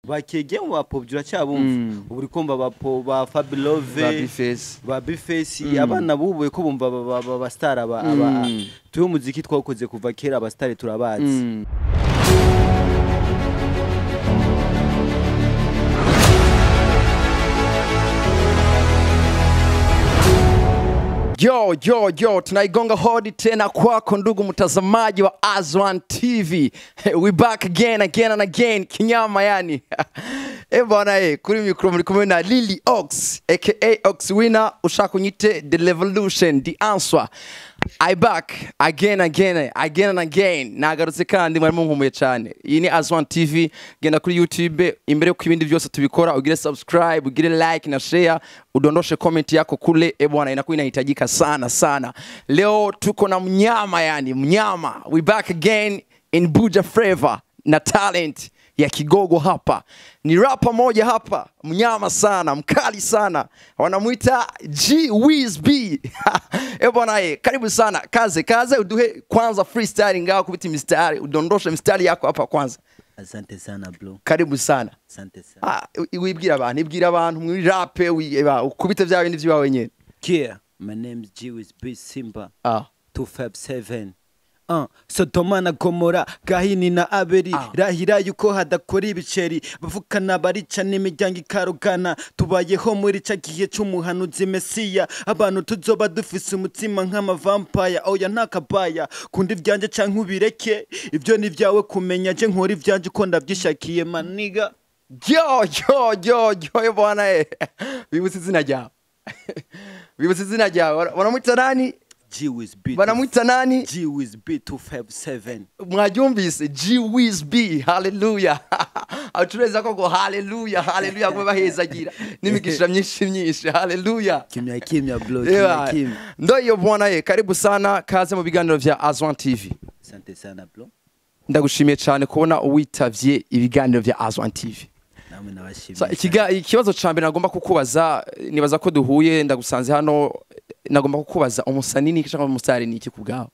Bakege mu bapobyi uracyabumva, ubu uri kumva abapo ba Fabilove, ba Bface, ba Bface, abana bubuye ko bumva aba star, aba tuyo muziki twakoze kuva kera, aba star turabazi. Yo, yo, yo, tunaigonga hodi tena kwako ndugu mtazamaji wa Azwan TV. We back again, again and again. Kinyama yani. Bwana kuri mikro muri kumwe na Lily Ox, aka Ox Winner, ushaka unyite The Revolution, The Answer. I back again, again, again and again. Nagarutse kandi mwari munkumbuye cyane. Iyi ni Azwan TV, genda kuri YouTube imbere ko ibindi byose tubikora, ugire subscribe, ugire like na share, udondoshe comment yako kule. Bwana, inakuwa inahitajika sana sana. Leo tuko na mnyama yani, mnyama. We back again in Buja Flavor na talent ya Kigogo hapa. Ni rapa moja hapa, mnyama sana, mkali sana. Wanamuita G Wiz B. Bwana, karibu sana. Kaze kaze, uduhe kwanza freestyle ngao kupita mistari, udondoshe mistari yako hapa kwanza. Asante sana bro. Karibu sana. Asante sana. Wibwira abantu, ibwira abantu muri rap, ukubite bya bindi byawe nyene. Yeah, my name is G Wiz B Simba. 257. Sodoma na Gomora, Gahini na Abeli, rahira yuko hadakora ibiceri, bavukana barica n'imiryango ikarugana, tubayeho muri ca gihe c'umuhanuzi Mesiya, abantu tuzoba dufise umutima nk'amavampire, oya ntakabaya, kunda ivyanje canke ubireke, ivyo ni vyawe kumenya, je nkora ivyanje uko ndavyishakiye maniga. Yo, yo, yo, yo bwana. Bibutse izina ryawe. Bibutse izina ryawe. Wanamwita nani? G Wiz B. Wanamwita nani? G Wiz B 257. Mwabyumvise G Wiz B. Hallelujah. Atureza koko hallelujah, hallelujah kuba bahezagira. N'imigisha myinshi myinshi. Hallelujah. Kimya kimya bro, kimya kimya. Ndoyo bwana, karibu sana, kaze mu biganiro vya Azwan TV. Asante sana bro. Ndagushimiye cyane kubona uwitavye ibiganiro vya Azwan TV. Namwe nabashimiye. Ikibazo ca mbere nagomba kukubaza, nibaza ko duhuye ndagusanze hano, nagomba kukubaza umusani ni cyangwa umusitari ni iki kubwawe?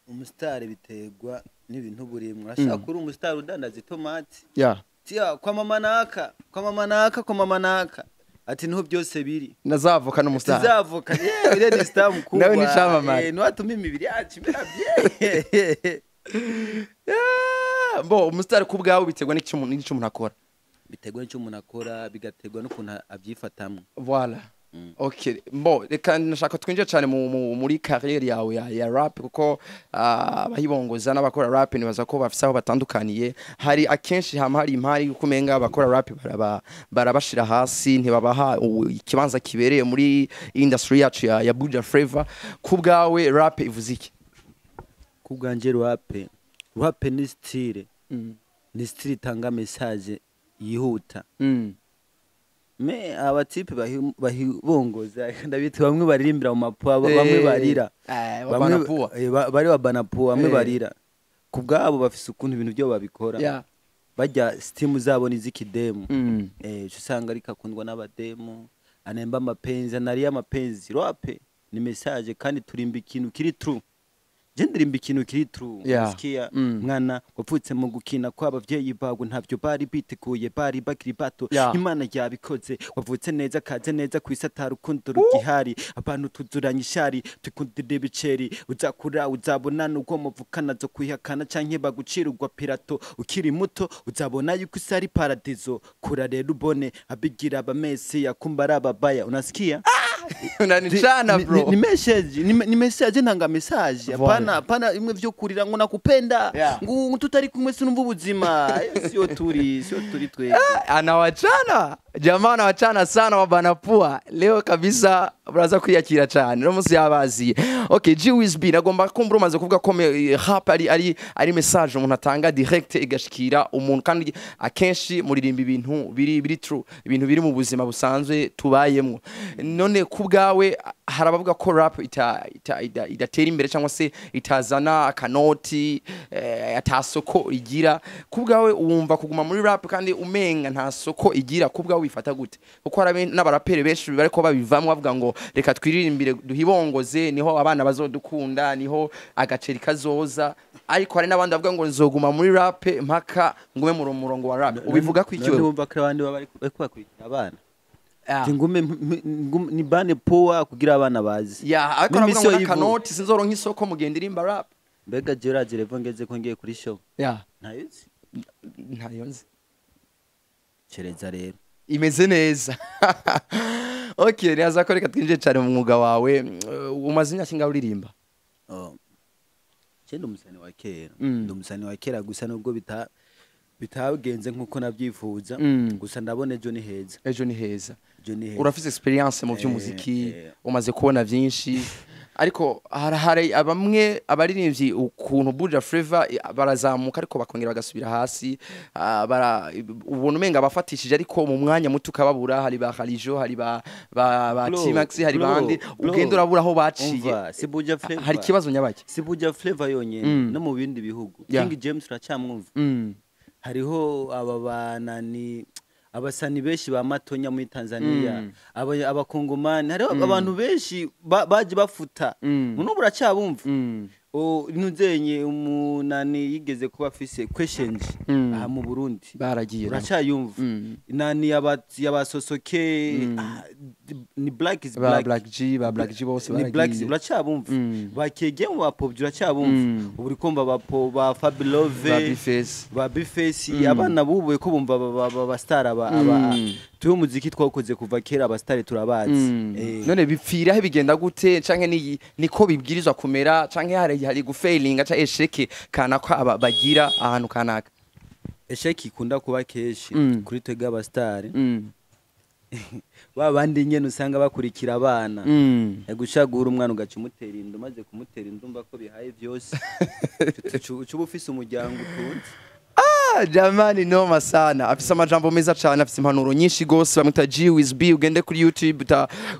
Umusitari biterwa n'ibintu burimwe. Urashaka kuri umusitari udandaza itomati. Yeah. Tia kwa mama naka, kwa mama naka, kwa mama naka. Ati niho byose biri. Nazavuka n'umusitari. Tuzavuka. Yeah, bire ni star mukubwa. Nawe ni chamamare. Nwatuma imibiri yacu imera bye. Yeah, mbo umusitari kubwawe biterwa n'icyo umuntu akora. Biterwa n'icyo umuntu akora, bigaterwa n'ukuntu abyifatamwe. Voilà. Okay, bo reka nashaka twinjire cyane muri carrière yawe ya rap, kuko abahibongoza n'abakora rap nibaza ko bafise aho batandukaniye. Hari akenshi hama hari impari kumenga abakora rap barabashira hasi, ntibabaha ikibanza kibereye muri industry yacu ya Buja Flavor. Kubwawe rap ivuze iki? Kubwanje rap ni style. Ni style itanga message yihuta. Me abatipe bahibongoza ndabita bamwe baririmbira mu mapua, bamwe barira, bamwe bari babanapua, bamwe barira kubwabo bafise ukuntu ibintu byo babikora. Bajya steam zabo nizikidemu. Usanga rikakundwa n'abademu, anemba amapenzi, anariya amapenzi. Rap ni message kandi turimba ikintu kiri true. Je ndirimba ikintu kiri true. Sikia mwana wapfutse mu gukina kw'abavyeyi bawe, ntavyo bari biteguye, bari bakiri bato. Imana yabikoze, wavutse neza, kaze neza kwisatara urukundo rugihari. Abantu tuzuranye ishari, tukundira ibiceri, uzakura uzabona nuko muvukana zo kwihakana canke bagucirugwa pirato. Ukiri muto uzabona yuko isi ari paradizo. Kura rero ubone abigira abamesi yakumbara ababaya. Unasikia? Unanichana bro. Ni message, ni message ntanga message. Hapana, hapana imwe vyo kurira ngo nakupenda. Ngo tutari kumwe sinumva ubuzima. Sio turi, sio turi twe. Anawachana. Jamaa anawachana sana wabanapua. Leo kabisa baraza kwiyakira cyane. No musi yabaziye. Okay, G Wiz B nagomba kumbura umaze kuvuga ko rap ari message umuntu atanga direct igashikira umuntu, kandi akenshi muririmba ibintu biri true, ibintu biri mu buzima busanzwe tubayemwo. None kubwawe hari abavuga ko rap idatera imbere cyangwa se itazana akanoti, atasoko igira. Kubwawe wumva kuguma muri rap kandi umenga nta soko igira, kubwawe Ubifata gute? Kuko hari n'abaraperi benshi bariko babivamwo, bavuga ngo reka twiririmbire, duhibongoze, niho abana bazodukunda, niho agaceri kazoza. Ariko hari n'abandi bavuga ngo nzoguma muri rap mpaka ngume mu murongo wa rap. Ubivuga ko iki None wewe? Wumva ko abandi baba bariko bakurikira abana. Ah. Ati ngume ni bane poa kugira abana bazi. Ya, ariko navuga ngo N'imisiyo. N'akanoti sinzoronka isoko mugenda irimba rap. Mbega Gerard level ngeze ko ngiye kuri show? Ya. Ntayo nzi. Ntayo nzi. Cereza rero. Imeze neza. Okay, nibaza ko reka twinjire cyane mu mwuga wawe. Umaze imyaka ingahe uririmba? Oh. Je ndi umusani wa kera. Ndi umusani wa kera, gusa nubwo bitagenze nkuko nabyifuza, gusa ndabona ejo ni heza. Ejo ni heza. Ejo ni heza. Urafise experience mu by'umuziki, Eh. umaze kubona byinshi, ariko hari bamwe abaririmbyi ukuntu Buja Flavor barazamuka ariko bakongera bagasubira hasi. Ubona umenga abafatishije, ariko mu mwanya muto ukababura. Hari ba Harijo, hari ba Bro, T-Max, hari bro, bandi bro. ugenda urabura aho baciye. Umva, si Buja Flavor. Hari ikibazo nyabaki? Si Buja Flavor yonyene, no mu bindi bihugu. King James uracyamwumva? Hariho aba banani, abasani benshi ba Matonya muri Tanzania, abakongomani, hariho abantu benshi baje bafuta. N'ubu uracyabumva. Ntuzenye umunani yigeze kuba afise questions aha mu Burundi. Baragiye nabo. Uracyayumva. Nani yabasosoke, ni Black is Ba Black. Black G, ba Black G bose Ni Black. baragiye. Uracyabumva. Bakege mu bapobyi uracyabumva. Ubu uri kumva ba Ba Fabilove, Bface. Ba Bface. Abana bubuye ko bumva ba star aba tuyo muziki twakoze kuva kera, aba star turabazi. None bipfira he? Bigenda gute? Canke niko bibwirizwa kumera, canke hari gufailinga canke échec kanaka aba bagira ahantu kanaka? Échec ikunda kuba kenshi kuri twebwe aba star, ba bandi nyene usanga bakurikira abana. Gushagura umwana ugaca umutera inda, umaze kumutera inda umva ko bihaye byose, uca uba ufise umuryango utunze. Ah, jamani, noma sana. Afise amajambo meza cane, afise impanuro nyinshi gose. Bamwita G with B. Ugende kuri YouTube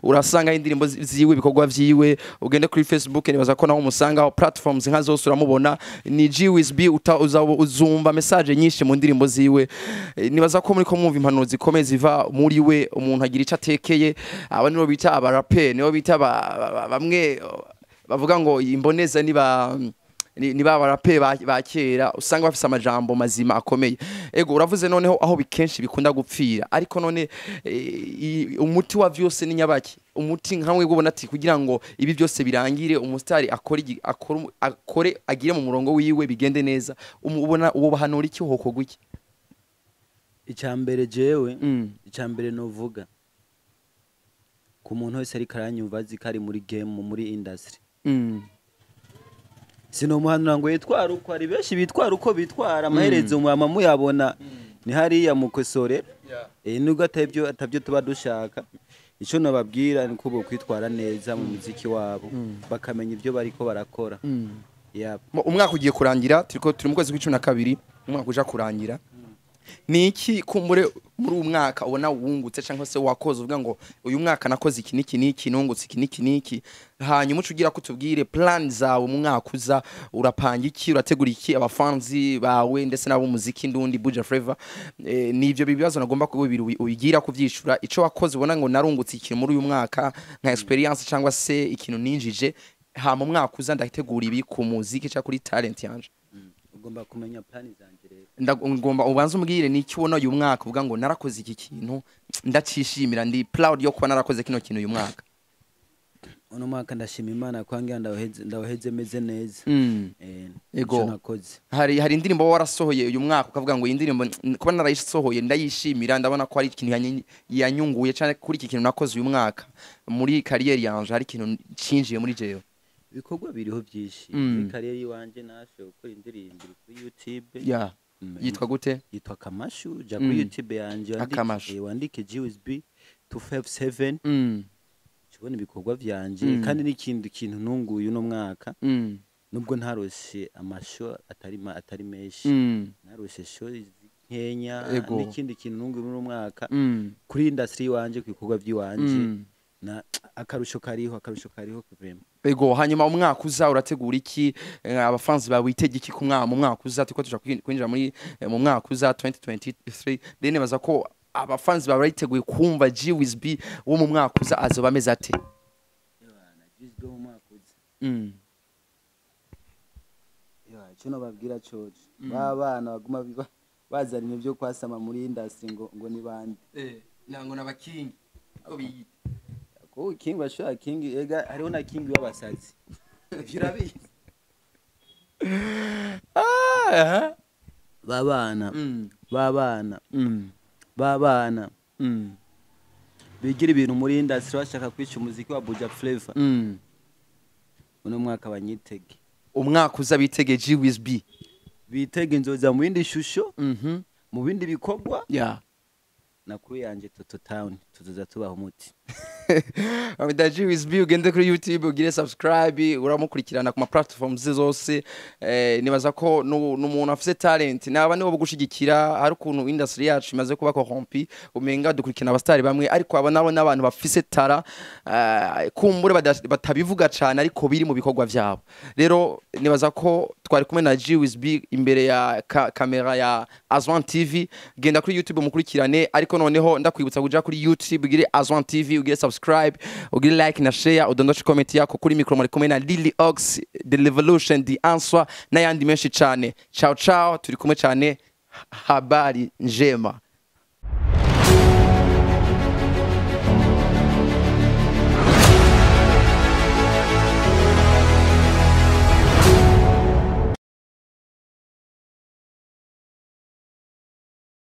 urasanga indirimbo ziwe, ibikorwa vyiwe. Ugende kuri Facebook, nibaza ko naho umusangaho. Platforms nka zose uramubona, ni G with B. Uzumva message nyinshi mu ndirimbo ziwe. Nibaza ko muri ko mwumva impanuro zikomeye ziva muri we. Umuntu agira ico atekeye. Aba nibo bita abarape, nibo bita bamwe bavuga ngo imboneza, niba ni ba barape ba kera usanga bafise amajambo mazima akomeye. Ego, uravuze noneho aho bikenshi bikunda gupfira, ariko none umuti wa vyose ni nyabaki? Umuti nkamwe ubona ati kugira ngo ibi byose birangire, umusitari akore akore agire mu murongo wiwe, bigende neza, ubona uwo bahanura iki? Hokorwa iki? Icya mbere jewe, icya mbere novuga ku muntu wese ariko aranyumva azi ko ari muri game, muri industry, sinomuhanura ngo yitware uko. Hari benshi bitwara uko bitwara, amaherezo mwama muyabona ni hariya mukosore. Nubwo atabyo tuba dushaka, icyo nababwira ni uko kwitwara neza mu muziki wabo, bakamenya ibyo bariko barakora. Yep. Umwaka ugiye kurangira, turiko turi mu kwezi kwa 12, umwaka uja kurangira. Ni iki kumbure muri uyu mwaka ubona wungutse cyangwa se wakoze, uvuga ngo uyu mwaka nakoze iki n'iki n'iki, nungutse iki n'iki n'iki? Hanyuma uca ugira ko tubwire plan zawe mu mwaka uza. Urapanga iki? Urategura iki abafanzi bawe ndetse n'ab'umuziki ndundi, Buja Flavor? Ni ibyo bibazo nagomba kubibiri ubigira kuvyishura. Ico wakoze ubona ngo narungutse ikintu muri uyu mwaka nka experience cyangwa se ikintu ninjije, hama umwaka uza ndategura ibi ku muziki cyangwa kuri talent yanje. Ugomba kumenya plan zanje rero. Ngomba ubanze umbwire ni iki ubona uyu mwaka uvuga ngo narakoze iki kintu, ndacishimira, ndi proud yo kuba narakoze kino kintu uyu mwaka. Uno mwaka ndashima Imana ko ngira ndawuheze meze neza. Ego. Ico nakoze. Hari indirimbo wowe warasohoye uyu mwaka ukavuga ngo iyi ndirimbo kuba narayisohoye ndayishimira, ndabona ko hari ikintu yanyunguye cyane kuri iki kintu nakoze uyu mwaka muri carrière yanje, hari ikintu cinjiye muri jewe? Ibikorwa biriho byinshi. Muri carrière iwanje nashoboye gukora indirimbo iri kuri YouTube. Yitwa gute? Yitwa Kamashu. Ja kuri YouTube yanje wandike, Akamashu. Wandike GSB 257, ubona ibikorwa vyanje. Kandi n'ikindi kintu nunguye uno mwaka, nubwo ntarose amasho atari menshi, narose show nkenya. N'ikindi kintu nunguye uno mwaka kuri industry iwanje, ku bikorwa by'iwanje, na akarusho kariho, akarusho kariho vraiment. Ego, hanyuma umwaka uza urategura iki? Abafanzi bawe witege iki ku mwaka, mu mwaka uza? Turiko tuja kwinjira muri mu mwaka uza 2023, then baza ko Abafanzi bawe bariteguye kumva G Wiz B wo mu mwaka uza azoba ameze ate? Ewana, G Wiz B wo mu mwaka uza, Ewa, ico nobabwira coco, ba bana baguma bazana ibintu byo kwasama muri industry ngo ni bande? Nango n'abakingi ko biyita. Ko king bashobora, king ega hariho na king w'abasazi. Ivyo urabizi. Ah. Ba bana, ba bana, ba bana bigira ibintu muri industry bashaka kwica umuziki wa Buja Flavor, uno mwaka banyitege. Umwaka uza bitege G Wiz B. Bitege inzoza mu yindi shusho, mu bindi bikorwa, na kuri yanje Toto Town tuzoza tubaha umuti. Amida G Wiz B, ugende kuri YouTube ugire subscribe, uramukurikirana ku ma platforms zose. Nibaza ko n'umuntu afise talent naba nibo gushigikira. Hari ukuntu industry yacu imaze kuba corrompu, umenga dukurikirana abastari bamwe, ariko aba nabo n'abantu bafise talent, kumbure batabivuga cane ariko biri mu bikorwa vyabo. Rero nibaza ko twari kumwe na G Wiz B imbere ya kamera ya Azwan TV. Genda kuri YouTube mukurikirane, ariko noneho ndakwibutsa kuja kuri YouTube ugire Azwan TV, ugire subscribe, ugire like na share, udondoshe comment yako. Kuri micro muri kumwe na Lily Ox, The Revolution, The Answer n'ayandi menshi cane. Ciao ciao, turi kumwe cane. Habari njema.